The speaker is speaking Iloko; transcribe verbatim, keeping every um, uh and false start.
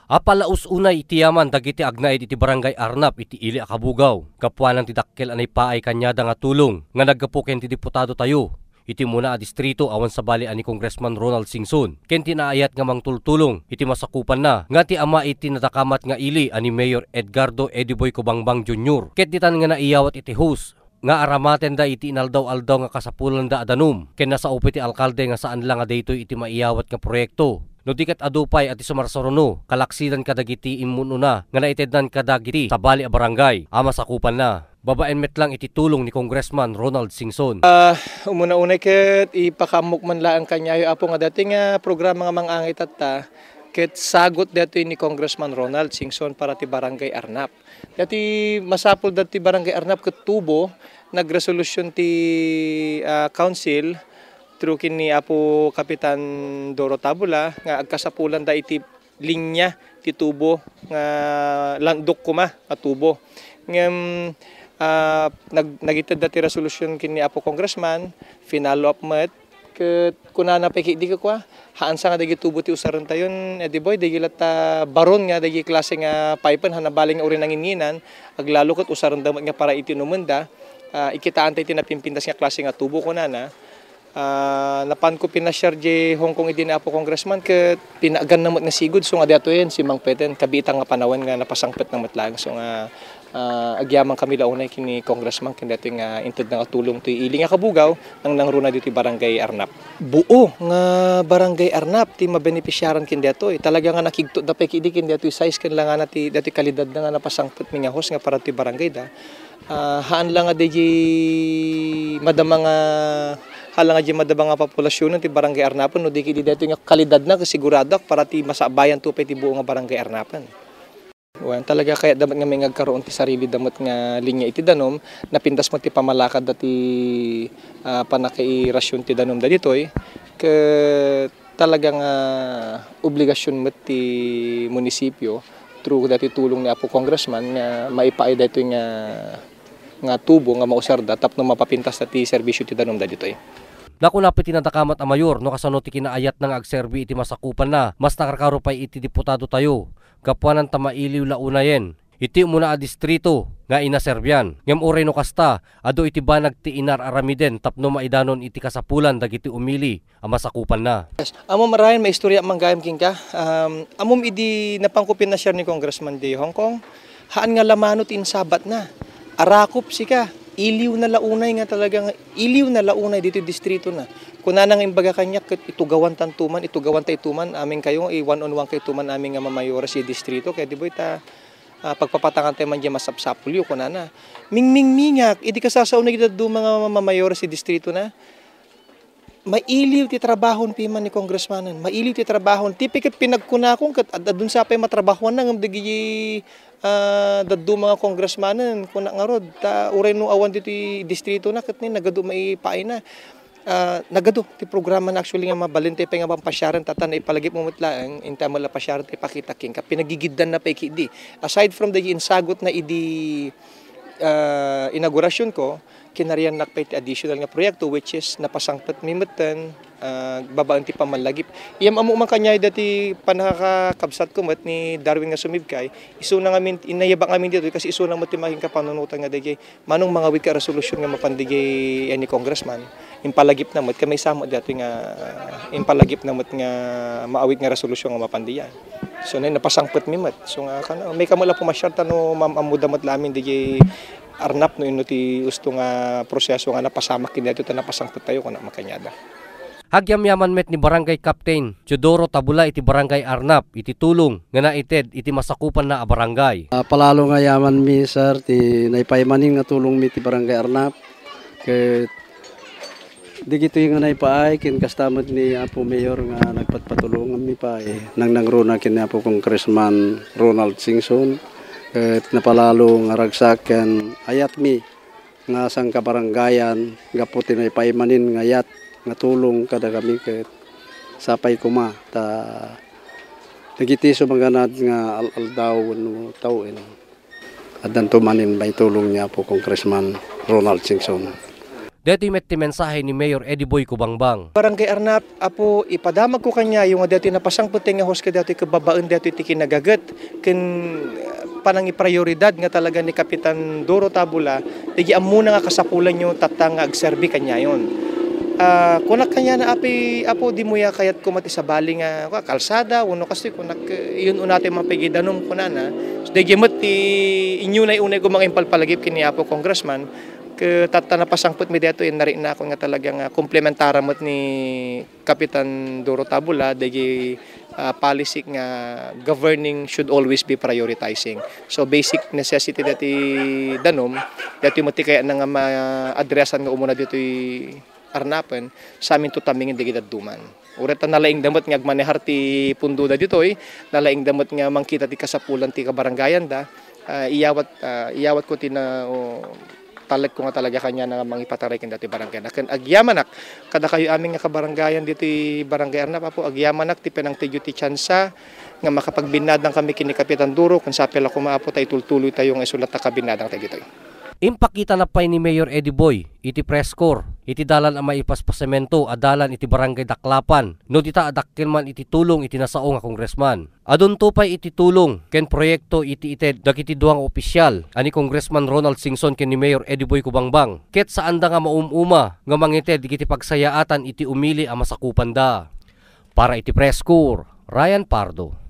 Apalaus unay iti yaman dagiti agnaed iti Barangay Arnap iti ili a kabugaw. Gapuanan ti dakkel a naipaay kaniada nga tulong nga naggapu ken ti diputado tayo iti umuna a distrito awan sabali a ni Congressman Ronald Singson ken ti naayat nga mangtultulong iti masakupanna nga ti ama iti nadakamat nga ili a ni Mayor Edgardo Eddie Boy Cubangbang Junior ket ditan nga naiyawat iti host nga aramatenda iti inaldaw-aldaw nga kasapulanda a danum, ken nasaup iti alkalde nga saan la nga daytoy iti maiyawat nga proyekto. No di ket adu pay a ti sumarsaruno, kalaksidan kadagiti immun-una nga naitednan kadagiti sabali a barangay a masakupanna, babaen met lang iti tulong ni Congressman Ronald Singson. Ah, umuna-unay ket ipakaammok man laeng kaniayo, Apo, nga daytoy nga programa nga mangangay tatta, ket sagut daytoy ni Congressman Ronald Singson para ti Barangay Arnap. Daytoy masapul daytoy Barangay Arnap ket tubo, nagresolusyon ti, ah, council through ken ni Apo Kapitan Doro Tabula nga agkasapulanda iti linya ti tubo nga landok koma a tubo. Ngem, ah, nag-, nagitedda ti resolusyon ken ni Apo Congressman, finallow up met, ket kunana pay ket idi kua, haan sa nga dagiti tubo ti usarentayon, Eddie Boy, dagiti latta baron nga dagiti klase nga pipe-en, haan a bale nga uray nanginginan, aglalo ket usarenda met nga para iti inumenda, ah, ikitaanta iti napimpintas nga klase nga tubo, kunana. Ah, napanko pinasiar di Hong Kong idi ni Apo Congressman ket pinaganna met nga sigud, so nga daytoyen, simmangpeten, kabiitan nga panawen nga napasangpetna met laeng. So nga, ah, agyamankami la unay ken ni Congressman ken daytoy nga intedna nga tulong ti ili nga kabugaw, nangnangruna ditoy Barangay Arnap. Buo nga Barangay Arnap ti mabenepisiaran ken daytoy. Talaga nga nakigtotda pay ket idi ken daytoy size ken langana ti, daytoy kalidadna nga napasangpetmi nga host nga para ti barangayda. Ah, haan la nga daydi madama nga, haan la nga daydi madama nga populasionen ti Barangay Arnapen, no di ket idi daytoy nga kalidadna, ket siguradoak para ti masabayanto pay ti buo nga Barangay Arnapen. Wen, talaga kayatda met nga maingagkaroon ti sarilida met nga linya iti danum, napintas met ti pamalakadda ti, ah, pannakairasion ti danumda ditoy, ket talaga nga obligasion met ti munisipio through daytoy tulong ni Apo Congressman nga maipaay daytoy nga, nga tubo nga mausarda tapno mapapintas ti serbisio ti danumda ditoy. Nakuna pay ti nadakamat a mayor no kasano ti kinaayatna nga agserbi iti masakupanna, mas nakarkaro pay iti diputado tayo, gapuanan ta mailiw la unayen iti umuna a distrito nga inaserbian. Ngem uray no kasta, adu iti banag ti inar-aramiden tapno maidanon iti kasapulan dagiti umili a masakupanna. Yes. Ammom, Ryan, maistorya man gayam kenka. Um, ammom idi napanko pinasiar ni Congressman Jay Hong Kong, haan nga lamano ti insabatna. Arakop sika, iliwna la unay nga talaga nga, iliwna la unay ditoy distritona. Kunana nga imbaga kaniak ket itugawantanto man, itugawanta ito man, amin kayo, i-one on one kayo ito man amin nga mamayores iti distrito, kaya di ba ita, ah, pagpapatangan tayo man diay masapsapulyo, kunana. Mingmingmingak, idi kasasao na iti dadduma nga mamayores iti distritona. Mailiw ti trabahon piman ni congressmanen. Mailiw ti trabahon. Ti ket pinagkunakon ket ad-, adun sa pay matrabahoanna ngem dagiti, ah, dadduma nga congressmanen, kunak ngarud, ta uray no awan ditoy distritona ket ni nagadu maipaayna. Ah, nagadu ti programa na actually nga mabalin tayo pay nga pampasiaren, tata naipalagip mo met laeng, inta met la pasiaren ti pakita kenka. Pinagigiddan na pay kidi. Aside from the insagot na idi, ah, inaugurasyon ko, kinariannak pay ti additional nga proyekto, which is napasangpet mi metten, ah, babaen ti pammalagip. Iyam ammo man kaniay dati pannakakabsat ko met ni Darwin nga sumibkay, isuna ngamin, inayabak ngamin ditoy, kasi isuna met ti makin kapanunotan nga dagay, manong mangawid ka resolution nga mapan dagay, eh, ni congressman, impalagip na met, kami sa met dati nga, impalagip na met nga maawid nga resolution nga mapan dagay. So, na, napasangpet mi met. So, nga, kana, may kamala pumasyar, tano, mam-, ammuda met lamin, dagay, Arnap no inno ti usto nga proseso nga napasamak ken daytoy ta napasangpet tayo, kuna makaniada. Agyamyaman met ni Barangay Captain Teodoro Tabula iti Barangay Arnap iti tulong nga naited iti masakupanna a barangay. Ah, palalo nga yaman mi, sir, ti naipaymanin nga tulong mi ti Barangay Arnap. Ket Dagitoy nga naipaay ken kasta met ni Apo Mayor nga nagpatpatulongan mi pay, nangnangruna ken ni Apo Congressman Ronald Singson, ket napalalo nga ragsak ken ayat mi nga sangkabarangayan gapu ti naipaay manen nga ayat nga tulong kadakami ket sapay koma ta dagiti sumaganad nga al-aldaw wenno tawen. Addanto manen maitulong ni Apo Congressman Ronald Singson. Daytoy met ti mensahe ni Mayor Eddie Boy Cubangbang. Barangay Arnap, Apo, ipadamagko kaniayo nga daytoy napasangpet nga hose kadaytoy ket babaen daytoy ti kinagaget ken, uh, panangiprioridad nga talaga ni Kapitan Doro Tabula, dagiti ammona nga kasapulanyo tatta nga agserbi kaniayon. Ah, kunak kaniana, Api, Apo, dimo ya kayatko met isabali nga, kua, kalsada, wenno kastoy, kunak, eh, iun-unatay man pay idanom, kunana. So, daydiay met ti inyo nay unay ko mangimpalpalagip ken ni Apo Congressman, ket tatta napasangpet mi daytoy, nariknakon nga talaga nga komplementara met ni Kapitan Doro Tabula, daydiay, ah, policy nga governing should always be prioritizing. So, basic necessity daytoy danom, daytoy met ti kayatna nga ma-addressan nga umuna daytoy Arnapen, sa amin to tamingin dagiti dadduma. Uray ta nalaingda met nga agmanehar ti pundoda ditoy, nalaingda met nga mangkita ti kasapulan ti kabarangayanda, ah, iyawat, ah, iyawatko ti na-, o, talekko nga talaga kaniana nga mangipataray ken daytoy barangay. Ken agyamanak, kadakayo amin nga kabarangayan ditoy Barangay Arnap, Apo, agyamanak ti panangtedyo ti tiansa nga makapagbinnadang kami ken ni Kapitan Doro, ken sapay la koma, Apo, ta itultuloytayo nga isu latta kabinnadangtayo ditoy. Impakitana pay ni Mayor Eddie Boy iti press corps iti dalan a maipaspasemento a dalan iti Barangay Daklapan, no dita a dakkel man iti tulong iti nasao nga congressman. Adunto pay iti tulong ken proyekto iti ited dagiti dua nga opisyal a ni Congressman Ronald Singson ken ni Mayor Eddie Boy Cubangbang, ket saanda nga maum-uma nga mangited iti pagsayaatan iti umili a masakupanda. Para iti press corps, Ryan Pardo.